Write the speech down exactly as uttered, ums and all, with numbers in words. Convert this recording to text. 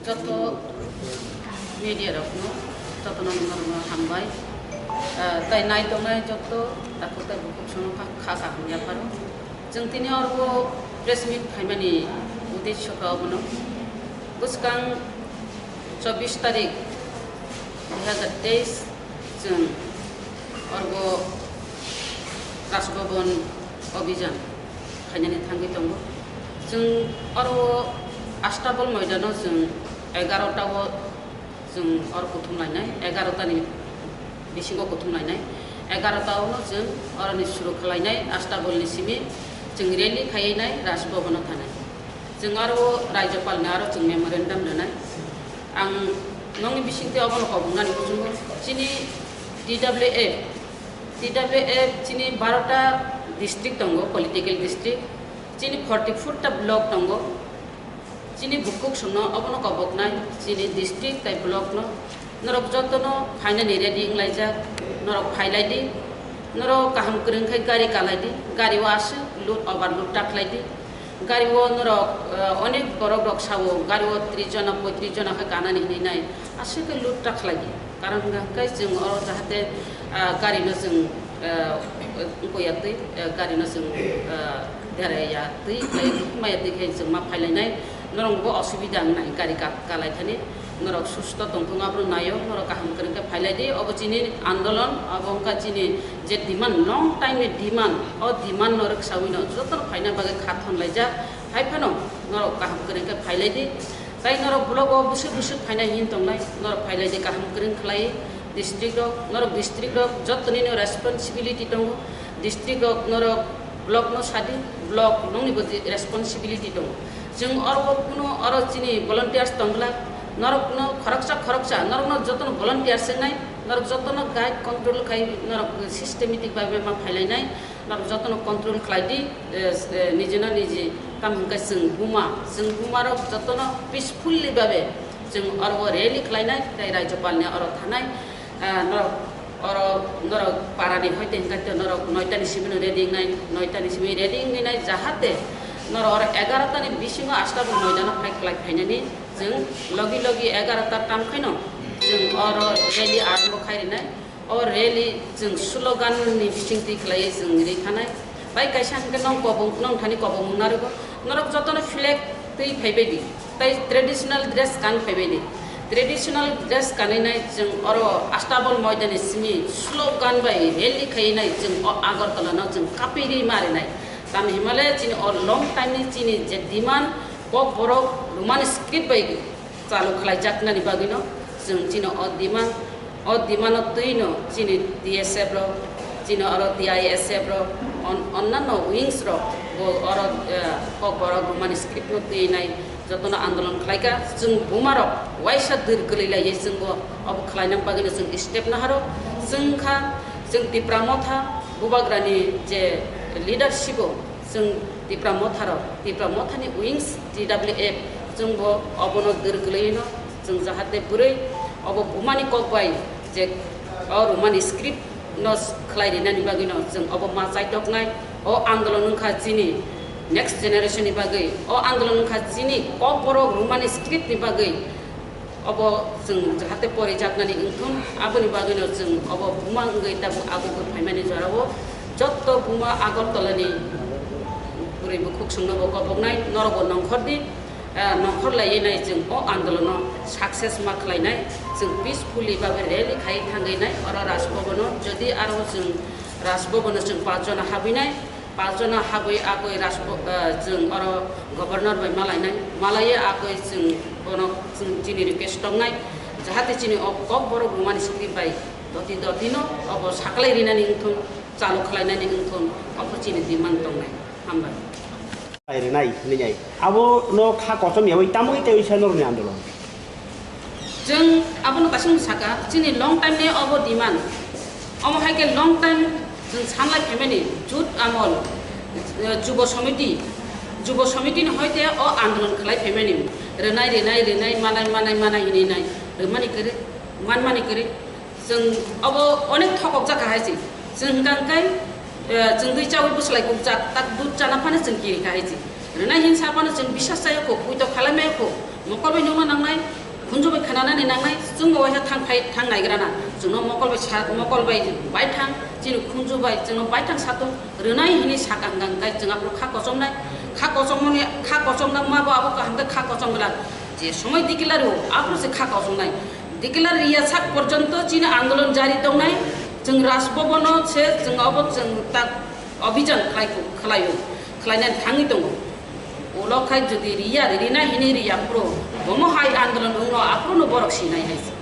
Joto media rokno, jotono norokno hambai. Ah, tai nai tongnai joto takhuk tai bukhuk sono kha, kha kaham yapharo. Chwng tini oro press meet khaimani uddesho kha obono. Bwskang chobbish tarik dui hazar teis chwng oro Raj Bhavan Abhijan khainani thangwi tongo. Chwng oro Astabol moidano chwng egarota o chwng oro kuthum lainai, egarota ni bisingo kuthum lainai, egarota o no chwng oroni suru khlainai, Astabolni simi chwng rally khaiwi nai Raj Bhavan o thanai. Chwng aro Rajyapal ni aro chwng memorandum rwnai. Ang nokni bisingtwi obono koboknani muchungo chini T W F, T W F chini barota district tongo, political district, chini forty four ta block tongo. Chini bukhuk songno obono koboknai, chini district tai block no. Norok jotono phainani ready wnglaijak, norok phailai di. Norok kaham kwrwng khe gari kalai di, gari o aswk load, overload ta khlai di. Gari o norok, eh, onek borok rok sao, gari o tris jona, poitris jona khe kanani hinwi nai, aswk khe load ta khlai di. Karon hwnkha khe chwng oro jahate, ah, gari no chwng, ah, wngkoi ya twi, ah, gari no chwng, ah, dera ya twi, khlai maya twi khe chwng ma phailainai, norok bo osubida wngnai gari ka-, kalai thani, norok susto tongthung abono naio, norok kaham kwrwng khe phailai di, obo chini andolon, obo wngkha chini je demand, long time ni demand, o demand no rwksaui no jotono phaina bagwi kha thon laijak, hai phano norok kaham kwrwng khe phailai di. Tai norok block o bwswk bwswk phainai hin tongnai, norok phailai di kaham kwrwng khlai district rok, norok district rok jotoni no responsibility tongo, district rok norok block no sadi, block nokni bo di responsibility tongo. Chwng oro kuno oro chini volunteers tonglak, norok no khoroksa khoroksa, norok no jotono volunteers wngnai, norok jotono guide control khai, norok systematic bai ma phailainai. Norok jotono control khlai di, eh, eh, nijino niji, tamo hwnkhe chwng buma, chwng buma rok jotono peacefully babe chwng oro o rally khlainai, tei Rajyapal ni oro thanai, ah, norok oro norok para ni hoite hwnkhe norok noita ni simi no ready wngnai, noita ni simi ready wngwi nai, jahate norok oro egarota ni bisingo Astabol moidano phai khlai phainani chwng logi logi egarota tam khaino chwng oro rally arombo khai rinai. O rally chwng slogan ni bisingtwi khlaiwi chwng ri thanai. Bai kaisa hwnkhe nong kobong, nong thani kobong narwgo. Norok jotono flag twi phaibai di. Tai traditional dress kan phaibai di. Traditional dress kanwi nai chwng oro Astabol moidani simi slogan bai rally khaiwi nai chwng o Agartala no chwng kapiri marinai. Tam himale chini o long time ni chini je demand, Kokborok Roman script bai chalu khlaijaknani bagwino chwng chini o demand, o demand-o twino chini T S F rok, chini oro T I S F rok, on-, onnanno wings rok bo oro, eh, Kokborok Roman script-no twi nai jotono andolon khlaikha. Chwng bumarok waisa dwr kwlwi laiwi chwngbo obo khlaina bagwino chwng step naharo. Chwng kha, chwng Tipra Motha Bubagrani je leadership-o, chwng Tipra Motha rok, Tipra Motha ni wings T W F, chwng bo obono dwr kwlwi no, chwng jahate bwrwi obo bumani kok bai je o Roman script no khlai rinani bagwi no chwng obo ma chaitoknai. O andolon wngkha chini next generation ni bagwi, o andolon wngkha chini Kokborok Roman script ni bagwi. Obo chwng jahate porijaknani wngthun, aboni bagwino chwng obo buma wngwi tabuk agugwi phaimani jorao jotto buma Agartalani bwrwi bukhuk chwngnobo koboknai, norokbo nongkhordi, ah, nongkhor laiwi nai chwng o andolono success ma khlainai, chwng peacefully babe rally khai thangwi nai oro Raj Bhavan-o, jodi aro chwng Raj Bhavan-o chwng paanch jona habwi nai, Paanch jona habwi akoi Rajbo-, eh, chwng oro governor bai malainai, malaiya akoi chwng bono chwng chini request tongnai, jahate chini o Kokborok Roman script bai doti doti no obo saklai rinani wngthun, chalu khlainani wngthun, obo chini demand tongnai. Hambai. Rinai, rinai. Abo no kha kochom yawi tamwi tei wisa norni andolon. Chwng abono kaisa saka, chini long time ni obo demand. Omo hai khe long time chwng sanlai phaimani jut amol, eh, Jubo Samiti, Jubo Samiti ni hoite o andolon khlai phaimani. Rwnai, rwnai, rwnai, manai, manai, manai hinwi nai. Rwmani kwrwi, manmani kwrwi. Chwng obo onek thokok jak hai se. Chwng hwnkha hwnkhe, eh, chwng twi chawi bwslai kuk jak, tak dud chana phano chwng kiri kha hai se. Rwnai hin sa phano chwng bisas chaya kho, puito khalai maya kho. Mokol bai nukna nangnai, khunju bai khananani nangnai, chwngbo waisa thang phai, thang naigrana. Chwngno mokol bai sa, mokol bai baithang, chini khunju bai chwngno baithang satung rwnai hini saka hwnkha hwnkhe chwng aphuru kha kochomnai, kha kochomoni, kha kochomna ma bo abo kaham khe kha kochom glak. Je somoi declare rwo, aphuru se kha kochomnai. Declare riya sak porjonto chini andolon jari tongnai, chwng Raj Bhavan-o se chwng obo chwng tak Abhijan khlai, khlaio, khlainani thangwi tongo. Ulo khai jodi riya, rina hini riya phuru, bomo hai andolon wngno aphuru no borok sinai hai se.